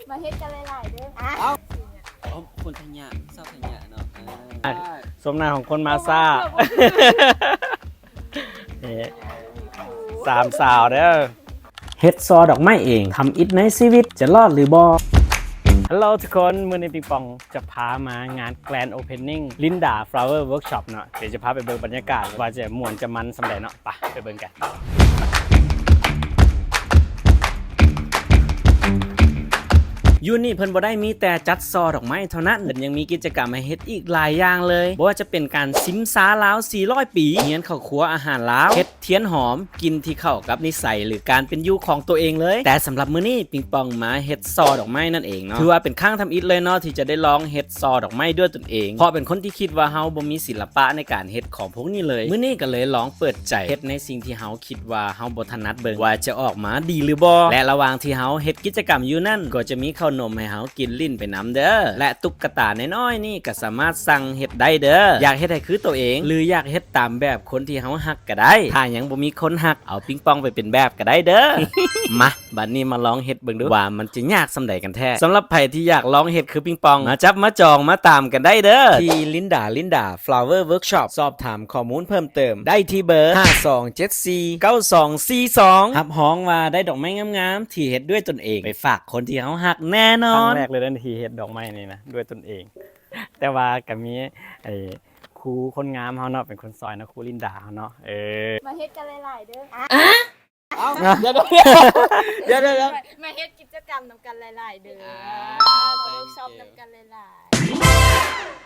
ມາເຮັດກັນຫຼາຍໆເດີ. ເອົ້າ ຄົນໄທຍະ ຊາວໄທຍະເນາະ. ເອີ ຊົມໜ້າຂອງຄົນມາຊ້າ. ເອີ ສາມສາວເດີ. ເຮັດຊໍດອກໄມ້ເອງ ທຳອິດໃນຊີວິດ ຈະລອດຫຼືບໍ່? ຮັລໂຫຼທຸກຄົນ, ມື້ນີ້ປິງປອງຈະພາມາງານ Grand Opening Linda Flower Workshop ເນາະ. ດຽວຈະພາໄປເບິ່ງບັນຍາກາດ ວ່າຈະມ່ວນຈະມັນສ່ຳໃດເນາະ. ໄປ ໄປເບິ່ງກັນ. ຢູ່ນີ້ເພິ່ນບໍ່ໄດ້ມີແຕ່ຈັດຊໍດອກໄມ້ເທົ່ານັ້ນ, ເພິ່ນຍັງມີກິດຈະກຳໃຫ້ເຮັດອີກຫຼາຍຢ່າງເລີຍ, ບໍ່ວ່າຈະເປັນການຊິມຊາລາວສີ່ຮ້ອຍປີ, ຮຽນເຂົ້າຄົວອາຫານລາວ, ເຮັດທຽນຫອມ, ກິ່ນທີ່ເຂົ້າກັບນິໄສ ຫຼື ການເປັນຢູ່ຂອງຕົວເອງເລີຍ. ແຕ່ສຳລັບມື້ນີ້ ປິງປອງມາເຮັດຊໍດອກໄມ້ນັ້ນເອງເນາະ. ຖືວ່າເປັນຄັ້ງທຳອິດເລີຍເນາະ ທີ່ຈະໄດ້ລອງເຮັດຊໍດອກໄມ້ດ້ວຍຕົນເອງ, ເພາະເປັນຄົນທີ່ຄິດວ່າເຮົາບໍ່ມີສິລະປະໃນການເຮັດຂອງພວກນີ້ເລີຍ. ມື້ນີ້ກໍເລີຍລອງເປີດໃຈເຮັດໃນສິ່ງທີ່ເຮົາຄິດວ່າເຮົາບໍ່ຖະໜັດເບິ່ງ ວ່າຈະອອກມາດີຫຼືບໍ່. ແລະ ລະຫວ່າງທີ່ເຮົາເຮັດກິດຈະກຳຢູ່ນັ້ນ ກໍຈະມີເຂົ້າໜົມໃຫ້ເຮົາກິນຫຼິ້ນໄປນຳເດີ. ແລະ ຕຸກກະຕານ້ອຍໆນີ້ກໍສາມາດສັ່ງເຮັດໄດ້ເດີ. ຢາກເຮັດໃຫ້ຄືໂຕເອງ ຫຼື ຢາກເຮັດຕາມແບບຄົນທີ່ເຮົາຮັກກໍໄດ້. ຖ້າຍັງບໍ່ມີຄົນຮັກ ເອົາປິງປອງໄປເປັນແບບກໍໄດ້ເດີ. ມາ ບັດນີ້ມາລອງເຮັດເບິ່ງດູ ວ່າມັນຈະຍາກສ່ຳໃດກັນແທ້. ສຳລັບໃຜທີ່ຢາກລອງເຮັດຄືປິງປອງ ມາຈັບມາຈອງມາຕາມກັນໄດ້ເດີ ທີ່ Linda Linda Flower Workshop. ສອບຖາມຂໍ້ມູນເພີ່ມເຕີມໄດ້ທີ່ເບີ ຫ້າສອງເຈັດສີ່ ເກົ້າສອງສີ່ສອງ. ຮັບຮອງວ່າໄດ້ດອກໄມ້ງາມໆທີ່ເຮັດດ້ວຍຕົນເອງ ໄປຝາກຄົນທີ່ເຮົາຮັກແນ່ນອນ. ຄັ້ງແລກເລີຍເດ້ທີ່ເຮັດດອກໄມ້ນີ້ນະ ດ້ວຍຕົນເອງ. ແຕ່ວ່າກໍມີ ໄອ້ ຄູຄົນງາມເຮົາເນາະ ເປັນຄົນຊ່ອຍເນາະ ຄູລິນດາເຮົາເນາະ. ເອີ ມາເຮັດກັນຫຼາຍໆເດີ. ເອົ້າ ດຽວໆ ດຽວໆ ມາເຮັດກິດຈະກຳນຳກັນຫຼາຍໆເດີ. ອ່າ ມາເວີກຊັອບນຳກັນຫຼາຍໆ.